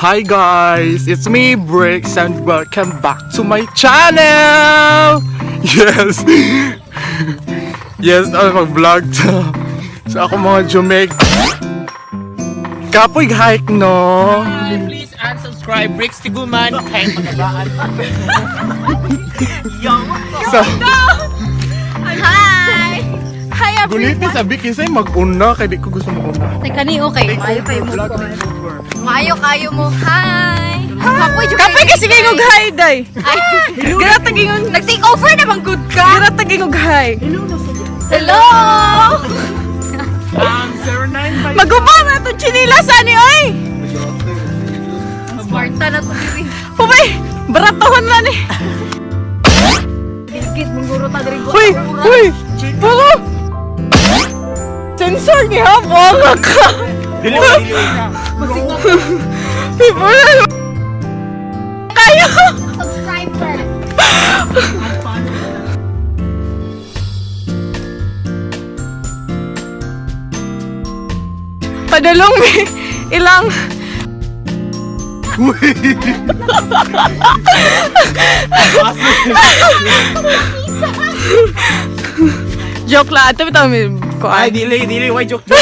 Hi guys, it's me, Bricks, and welcome back to my channel! Yes! Yes, ako mag-vlog to. So ako mga Jumig. Kapoy hike, no? Hi, please unsubscribe Bricks Tiguman kay magabaan. So, Hi! Hi everyone! gunitin sabi kisay mag-una kay di ko gusto mag-una. Teka ni, okay. Maayo kayo mo. Vlog, over. Maayo kayo mo. Hi! Kapoy, jud Kapoy kasi kayo og hi day. Ay, Gara tagingon, nag-take over naman good ka. gara tagingog hi. Hello! 09 Maguba na itong chinilas ani oy. Smarta na to, baby. Pumay, baratohon na ni. Bilkit, munguro ta diri. Uy, uy. Bungo. Sensor ni ha, buwanga ka. Dili dili. People. Kayo. Subscriber. Padalong mi ilang Joke lang. Ato bitaw mi Ay, kuan. dili dili why joke joke.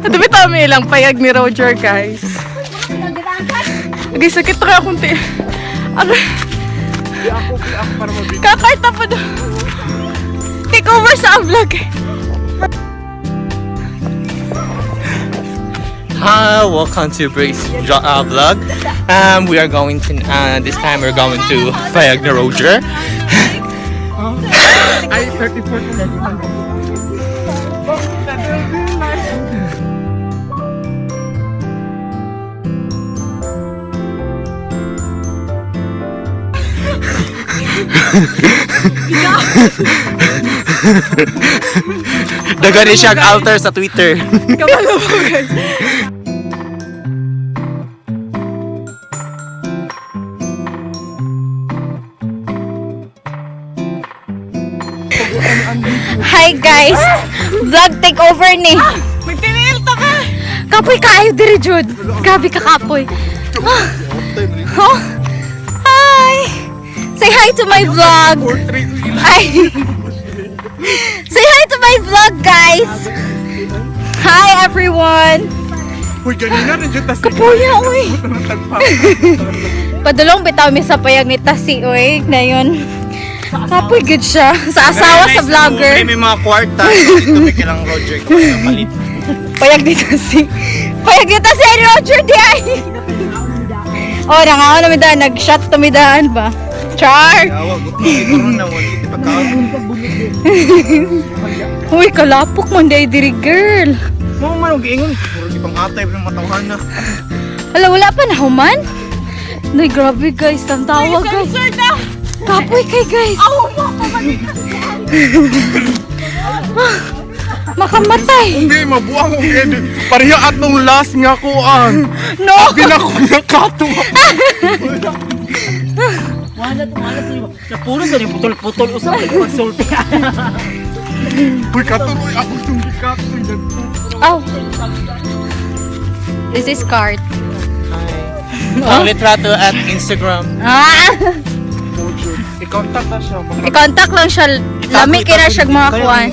Ato bitaw mi ilang payag ni Roger, guys. Okay, sakit na kaya akong ti. Aray. Di ako, di ako para mabigyan. Kakarta pa doon. Take over sa ang vlog. Eh. Hi, welcome to Bricks vlog. We are going to this time we're going to Payag na Roger. Ay, 34 na lang. Dagani siya ang alter sa Twitter. Kabalo mo, guys. Hi guys! Vlog take over ni. Magtiniil ta ka. Kapoy kaayo diri jud. Grabe ka kapoy. Ah. Oh. Hi! Say hi to my vlog. Ay. Say hi to my vlog, guys. Hi everyone. Uy, ganina na dyan tas. Kapuya, uy. Tagpa. Padulong bitaw mi sa payag ni Tasi, uy. Ngayon. Kapoy good siya. Sa asawa sa vlogger. May, may mga kwarta. So, dito may kilang Roger kapag kapalit. Payag ni Tasi. Payag ni Tasi ni Roger di ay. Oh, nangaon na mi daan. Nag-shot to mi daan ba? Char! Awa, gusto ito ron na wala ito pagkaon. Uy, kalapok man di ay diri girl. Mo man og giingon, puro di pang atay ng matawhan na. Hala, wala pa na human? Nay, grabe guys. Ang tawa guys. Sensor na. Kapoy kay guys. Makamatay. Hindi, mabuang kong edit. Pareha atong last nga kuan. No! Pinakuya katuwa. Wala to, wala to. Napuro sa putol-putol usap pagsulti. Uy, katuloy ako itong gikatoy. Oh. This is cart. Ang litrato at Instagram. Ah! I-contact na siya. I-contact lang siya. Lami kay na siya mga kuan.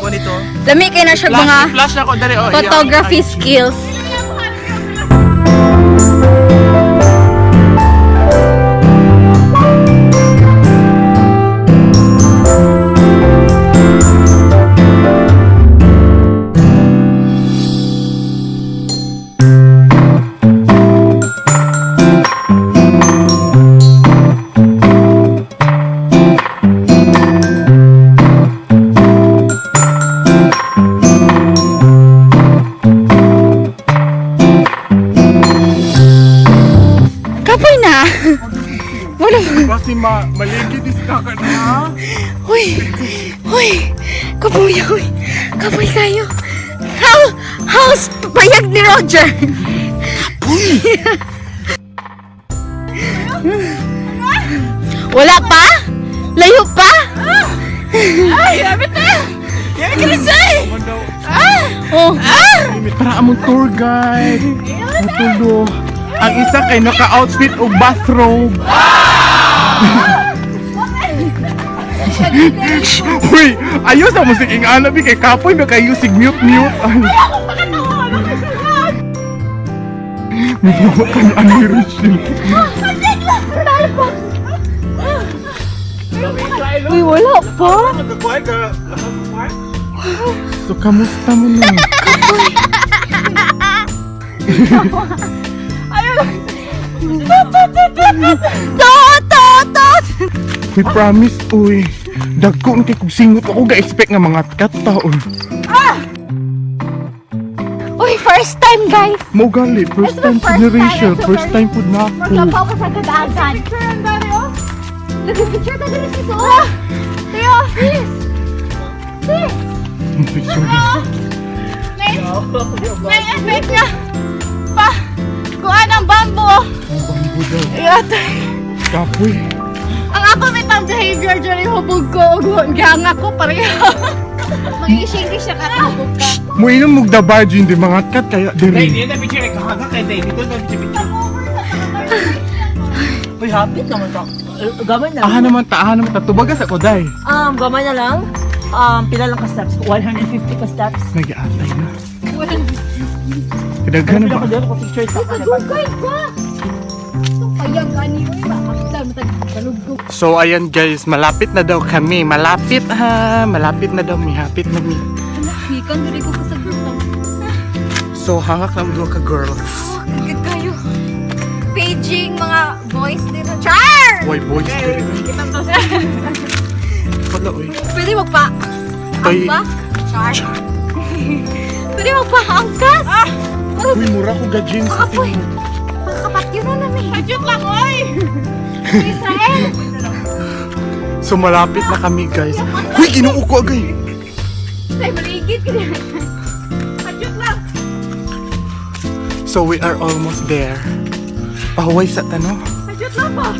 Lami kay na siya mga Flash na ko dali. Oh, photography skills. Kapoy na. Wala. Kasi maligi dis ka ka na. Uy! Uy! Kapoy, uy! Kapoy kayo! How's payag ni Roger? Wala pa? Layo pa? Ay, abit na. Yan ka na say. Oh. Para among tour guide. Matulo. Ang isa kay naka-outfit og bathrobe. Uy, ayos ang musik ing ana bi kay kapoy ba kayo sig mute mute. Ay. Muha ka ni Rachel. Uy, wala pa. So kamusta mo na? To, to, to! We promise, uy. Dagko na kay kog singot ako ga-expect nga mga kataon. Uy, first time, guys. Mo gali, first It's my time pud first ni time. Rachel, It's my first time pud na ako. Maglapaw ka sa gadagan. Picture ang dami, oh. Nag-picture tayo ni sis, oh. Teo, sis. Sis. Picture na. May effect niya. Pa, kuha ng bamboo. Ang bambo daw. Iyat. Kapoy. Ang ako may tang behavior during hubog ko. Ug gihanga ko pareho. Mag-i-shake siya ka, tabog ka. Muinom mong dabar hindi mga kat kaya diri. na picture kay kahanga kay David. Dito na picture. Uy, hapit naman to. Eh, gamay na Aha lang. naman ta, aha naman ta. Tubaga sa koday. Gamay na lang. Pila lang ka steps? 150 ka steps. Nag-aatay na. Kadaghan na Pila ba? ko dito ko picture sa kanila. Kagugay pa. Itong payag ani, uy. Makakita, matag-talugog. So ayan guys, malapit na daw kami. Malapit ha, malapit na daw mi, hapit na mi. Hikan, diri ko kasagutan. So hangak lang duha ka girls. Oh, kagad kayo. Paging mga boys dito. Char! Boy boys diri. Wala oy. Pwede magpa... Tay. Ambak? Char. Pwede magpa-angkas? Ah! Uy, mura ko ga jeans. Makapoy. Makakapatyo na namin. Kadyot lang, oy. Israel! So malapit na kami guys. Uy, ginoo ko agay. Ay, maligid ka na. Kadyot lang. So we are almost there. Pahuway sa tanong. Kadyot lang pa.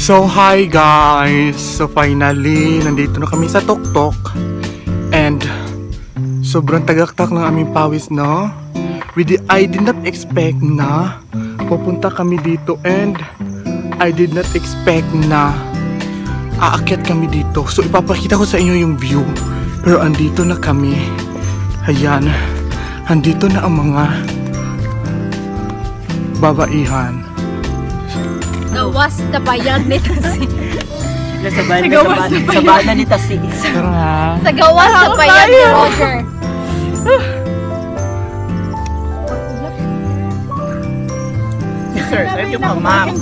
So hi guys! So finally, nandito na kami sa Tuktok. And sobrang tagaktak ng aming pawis, no? I did not expect na pupunta kami dito and I did not expect na aakyat kami dito. So ipapakita ko sa inyo yung view. Pero andito na kami. Ayan. Andito na ang mga babaihan. Gawas na payag ni Tasi. Sa bana, sa bana ni Tasi. Tara na. Sa gawas sa payag ni Roger. Sir, thank you pa, ma'am.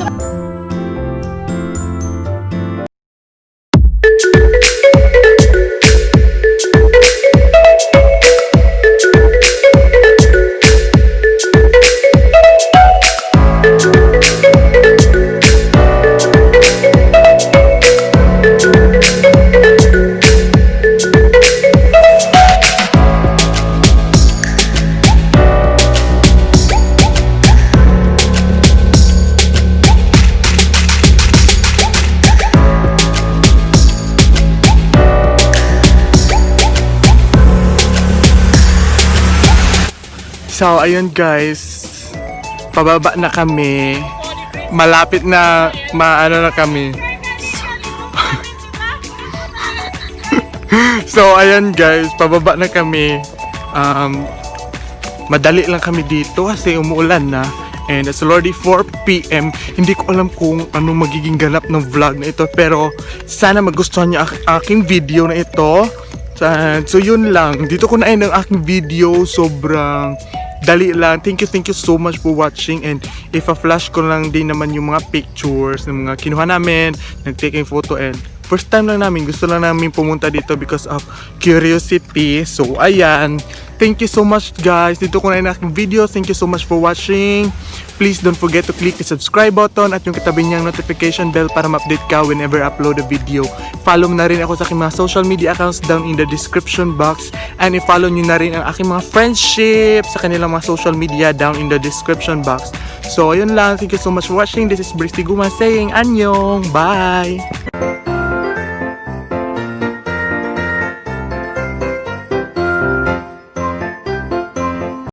So, ayun guys. Pababa na kami. Malapit na maano na kami. So, ayun guys, pababa na kami. Madali lang kami dito kasi umuulan na. And it's already 4 p.m. Hindi ko alam kung anong magiging ganap ng vlog na ito. Pero sana magustuhan niyo ang aking video na ito. So yun lang. Dito ko na end ang aking video. Sobrang dali lang. Thank you so much for watching. And if a-flash ko lang din naman yung mga pictures ng mga kinuha namin, nag-taking photo and first time lang namin, gusto lang namin pumunta dito because of curiosity. So, ayan. Thank you so much guys. Dito ko na end ang aking video. Thank you so much for watching. Please don't forget to click the subscribe button at yung katabi niyang notification bell para ma-update ka whenever I upload a video. Follow mo na rin ako sa aking mga social media accounts down in the description box. And i-follow nyo na rin ang aking mga friendship sa kanilang mga social media down in the description box. So, ayun lang. Thank you so much for watching. This is Brixty Guma saying annyeong. Bye!